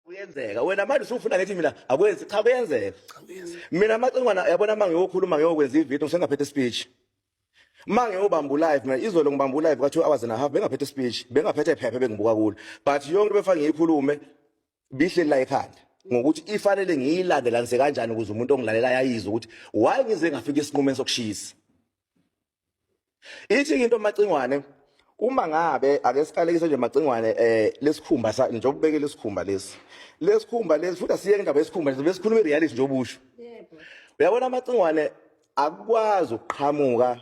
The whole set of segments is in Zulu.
Kuyenzeka wena manje usufuna ngithi mina akwenzi. Cha, kuyenzeka. Mina Macingwana, yabona, uma ngiyokhuluma, ngiyokwenza ivideo, ngisengaphethe speech. Uma ngiyobamba live, mina izolo ngibamba live ka 2 hours and a half, bengaphethe speech, bengaphethe phepha bengibuka kulo, but yonke befana ngiyikhulume bihleli la ekhanda ngokuthi ifanele ngiyilandelanise kanjani ukuze umuntu ongilalela ayizwe ukuthi why ngize ngafika esinqumeni sokushisa. Ithi into, Macingwane, uma ngabe ake siqalekise nje, Macingwane, lesikhumba sa njengoba ubeke lesikhumba lesi, lesikhumba lesi, futhi asiyeke indaba yesikhumba lesi, besikhuluma ireality nje obusho. Uyabona, Macingwane, akukwazi ukuqhamuka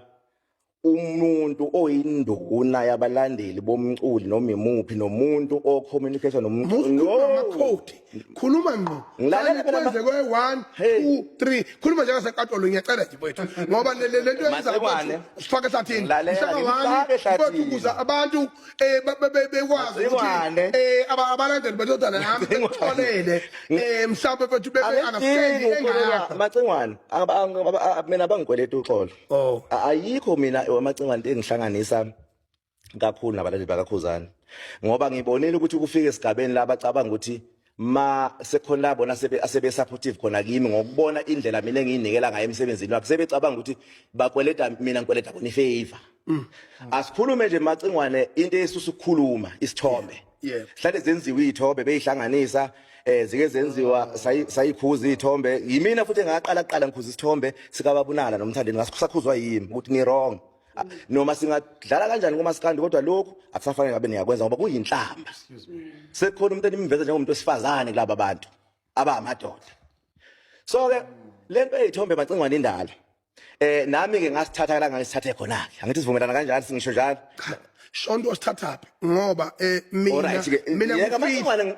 umuntu oyinduna yabalandeli bomculi noma imuphi nomuntu ocommunicate nomculi. Musukhuluma amakhodi, khuluma ngqo. Ngilalela phela. Kwenze kwe 1 Hey. 2 3, khuluma njengasenkantolo. Ngiyacela nje mfowethu, ngoba le nto yenza Macingwane. sifake ehlathini. Ngilalela, Mhlaka ngifake 1 ehlathini. mfowethu, ukuze abantu bekwazi ukuthi Macingwane. abalandeli bendodana yami Macingwane. bexolele, mhlawumbe mfowethu bebe understand Angidingi uxolelwa, engakho. Macingwane. Mina bangikweleta uxolo. Oh. Ayikho mina, Macingwane, into engihlanganisa kakhulu nabalandeli bakaKhuzani, ngoba ngibonile ukuthi kufika esigabeni la bacabanga ukuthi ma sekhona la bona sebe asebe supportive khona kimi ngokubona indlela mina engiyinikela ngayo emsebenzini wakhe, sebecabanga ukuthi bakweleta mina, ngikweleta bona ifavor. Asikhulume nje, Macingwane, into esusa ukukhuluma isithombe. Hlale zenziwe iy'thombe beyihlanganisa, zike zenziwa, sayikhuza iy'thombe. Yimina futhi engaqala kuqala ngikhuza isithombe sikababunala noMthandeni, ngasakhuzwa yimi ukuthi ni wrong. Ah, noma singadlala kanjani kumaskandi, kodwa lokhu akusafanele ngabe niyakwenza ngoba kuyinhlamba. Sekukhona umuntu enimveza njengomuntu wesifazane kulaba bantu abamadoda. So ke lento eyithombe, Macingwane, indala. Nami ke ngasithatha la ngisithathe khona ke. Angithi sivumelana kanjani, singisho njalo? Shonto, wasithathaphi? Ngoba mina Alright ke, mina yeka, ngifile. Macingwane,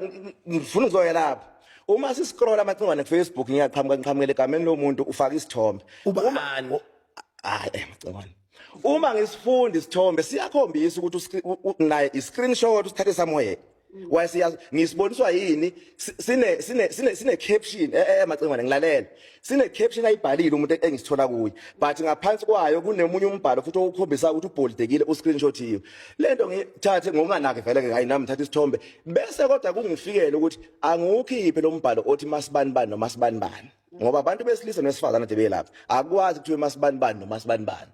ngifuna ukuzoya lapho. Uma siscroll, Macingwane, ku Facebook, ngiyaqhamuka ngiqhamukele egameni lomuntu ufaka isithombe. Ubani? Hayi, Macingwane, uma ngisifunda isithombe siyakhombisa ukuthi naye i-screenshot usithathe somewhere. Wayesiyazi ngisiboniswa yini? Sine caption. Macingwane, ngilalela. Sine caption ayibhalile umuntu engisithola kuye, but ngaphansi kwayo kunemunye umbhalo futhi okukhombisa ukuthi ubholdekile, uscreenshotiwe. Lento ngithathe ngokunganaki vele ke, hayi, nami ngithatha isithombe bese, kodwa kungifikele ukuthi angiwukhiphe lo mbhalo othi masibani bani noma sibani bani, ngoba abantu besilisa nesifazane nje belapha, akwazi kuthiwe masibani bani noma sibani bani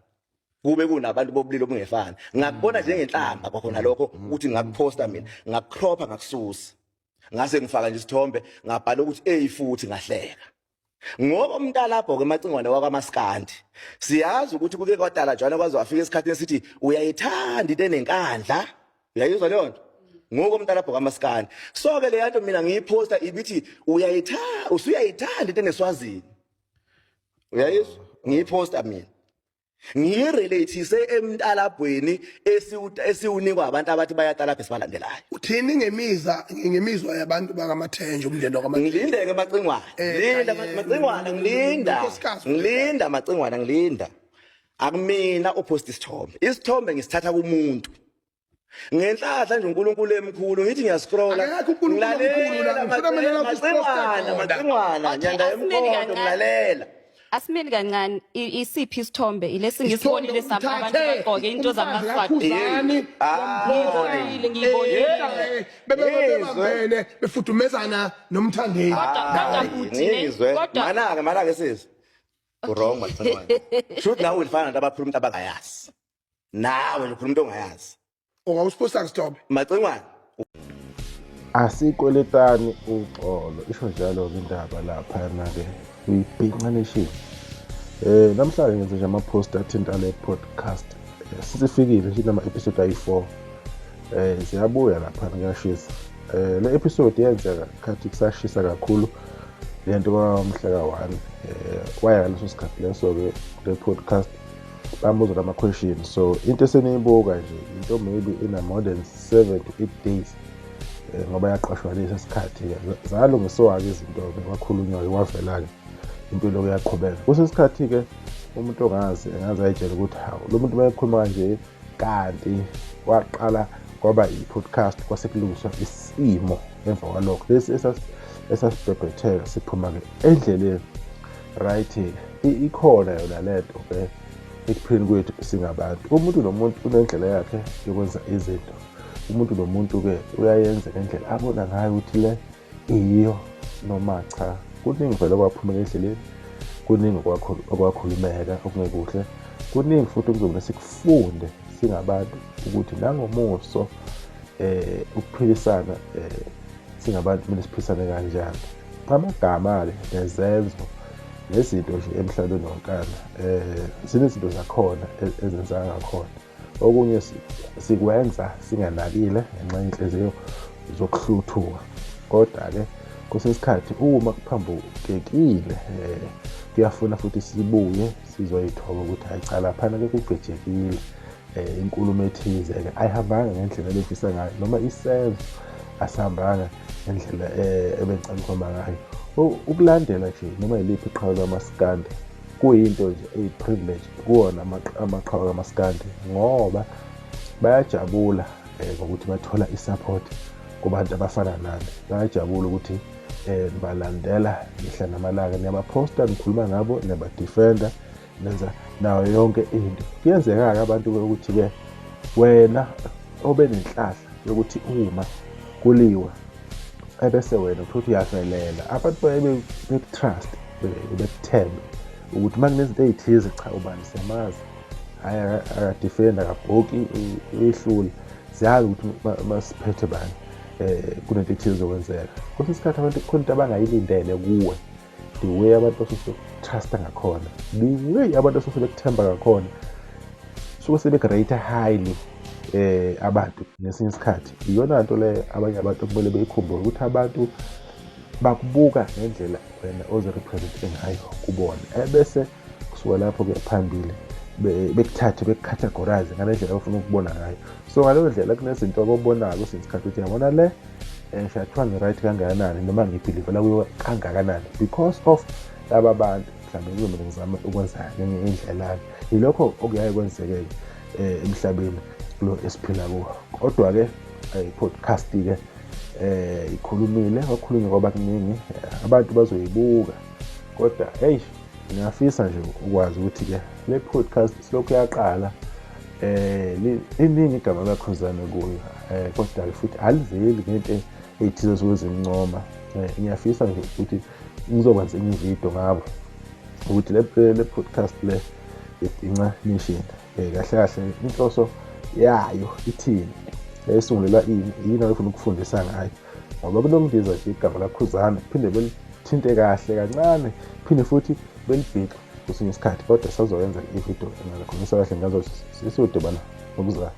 kube kunabantu bobulili obungefani. Ngakubona njengenhlamba kwakhona lokho ukuthi ngakuphosta mina, ngakucropa, ngakususa, ngase ngifaka nje isithombe, ngabhala ukuthi ey, futhi ngahleka, ngoba umntalabho ke, Macingwane, wakwaMaskandi, siyazi ukuthi kuke kwadala jwana kwaze wafika esikhathini esithi uyayithanda into enenkandla. Uyayizwa leyo nto? Ngoku umntalabho kaMaskandi. So ke le yanto mina ngiyiphosta ibithi uyayithanda, usuyayithanda into eneswazini. Uyayizwa? Ngiyiphosta mina ngiyirelateise emntalabhweni esiwunikwa abantu abathi bayatalabha esibalandelayo. Uthini ngemizwa yabantu bakaMathenje, umndeni wakaMathenje? Ngilinde-ke, Macingwane. Ngilinda, kanye Macingwane, ngilinda. nonkosikazi. Ngilinda, Macingwane, ngilinda. Akumina uphosta isithombe, isithombe ngisithatha kumuntu. Ngenhlahla nje uNkulunkulu emkhulu, ngithi ngiyascrolla. Akekho uNkulunkulu omkhulu la. Ngifuna mina lapho usiposta Macingwana, khona. Macingwana, Okay, nyanda asimeni yemkhondo, kancane. ngilalela. Asimeni kancane. Isiphi isithombe ilesi ngisibonile sami, abantu bagqoke into zamaSwati? Khuzani. Ah. Ngiyibonile, ngiyibonile. Bebebambene, befudumezana noMthandeni. Kodwa futhi ne Ngizwe. Kodwa Mana-ke, mana-ke sisi, wrong, Macingwane. Shuthi nawe ulifana nabantu abakhuluma into abangayazi. Nawe nje ukhuluma into ongayazi. Ungawusiphosta isithombe? Macingwane. Asikweletani uxolo, isho njalo-ke indaba laphana-ke kwi-Bhinca Nation. Namhlanje ngenze nje ama-post athinta le podcast. Sisifikile nje nama-episode ayi-4. Ziyabuya laphana, kuyashisa. Le episode yenzeka khathi kusashisa kakhulu lento kwamhla ka-1. Kwaya ngaleso sikhathi leso-ke kule podcast bambuza lama-question, so into eseniyibuka nje into maybe ina more than 7 to 8 days, ngoba yaqashwa lesi sikhathi-ke zalungisiwa-ke izinto-ke, kwakhulunywa-ke, kwavela-ke, impilo kuyaqhubeka. Kwesinye isikhathi-ke umuntu ongazi engaze ayitshele ukuthi hawu, lo muntu uma ekhuluma kanje, kanti waqala kwaba i-podcast, kwase kulungiswa isimo emva kwalokho lesi esasibhebhetheka siphuma-ke endleleni. Right, ikhona yona lento-ke ekuphileni kwethu singabantu. Umuntu nomuntu unendlela yakhe yokwenza izinto. Umuntu nomuntu-ke uyayenza ngendlela abona ngayo ukuthi le Iyo noma cha, kuningi vele okwaphumela endleleni, kuningi okwakhulumeka okungekuhle, kuningi futhi okuzomele sikufunde singabantu ukuthi nangomuso ukuphilisana singabantu kumele siphilisane kanjani. Amagama-ke nezenzo nezinto nje emhlabeni wonkana zinezinto zakhona ezenzeka ngakhona. Okunye sikwenza singanakile ngenxa yenhliziyo zokuhluthuka. Kodwa-ke kwesinye isikhathi uma kuphambukekile kuyafuna futhi sibuye sizoyithoba ukuthi hayi cha laphana-ke kugejekile inkulumo ethize-ke ayihambanga ngendlela ebefisa ngayo noma isenzo asihambanga ngendlela ebengicela ukuhamba ngayo. Ukulandela nje noma yiliphi iqhawe lwamaskandi kuyinto nje eyi-privilege kuwona amaqhawe kamaskandi ngoba bayajabula ngokuthi bathola i-support kubantu abafana nami. Bayajabula ukuthi nibalandela mihla namalanga, niyabaphosta, nikhuluma ngabo, niyabadefenda, nenza nayo yonke into. Kuyenzeka-ke abantu-ke ukuthi-ke wena obe nenhlahla yokuthi uma kuliwa ebese wena uthola ukuthi uyavelela, abantu baye bekutrust, bekuthembe ukuthi uma kunezinto ey'thize cha ubani siyamazi, hhayi akadefendi, akabhoki, uyehlula. Siyazi ukuthi masiphethe bani kunento ethize ezokwenzeka. Kwesinye isikhathi abantu kukhona into abangayilindele kuwe, the way abantu basuke sebekutrusta ngakhona, the way abantu basuke sebekuthemba ngakhona, suke sebekurate highly abantu ngesinye isikhathi. Iyona nto le abanye abantu okumele beyikhumbule ukuthi abantu bakubuka ngendlela wena ozirepresente ngayo kubona, ebese kusuka lapho kuya phambili bekuthathe bekucategorize ngale ndlela abafuna ukubona ngayo. So ngaleyo ndlela kunezinto ababonayo kwesinye isikhathi ukuthi yabona le ngisho kuthiwa ngi-right kangakanani noma ngibhilivela kuyo kangakanani because of laba bantu mhlawumbe kuzomele ngizame ukwenza ngenye indlela. Yilokho okuyaye kwenzeke-ke emhlabeni lo esiphila kuwo. Kodwa-ke i-podcast-ke ikhulumile, kwakhulunywa kwaba kuningi, abantu bazoyibuka. Kodwa hey, ngiyafisa nje ukwazi ukuthi-ke le podcast silokhu yaqala liningi igama kaKhuzani kuyo, kodwa-ke futhi aliveli ngento ey'thize esuke zimncoma. Ngiyafisa nje ukuthi ngizokwenza enye ividiyo ngabo ukuthi le podcast le yeBhinca Nation kahle kahle inhloso yayo ithini, yayisungulelwa ini, yini abefuna ukufundisa ngayo, ngoba kunokundiza nje igama laKhuzani kuphinde belithinte kahle kancane, phinde futhi belibhixe kwesinye isikhathi. Kodwa sazoyenza ividiyo engakhulumisa kahle ngazo, sisodibana ngokuzayo.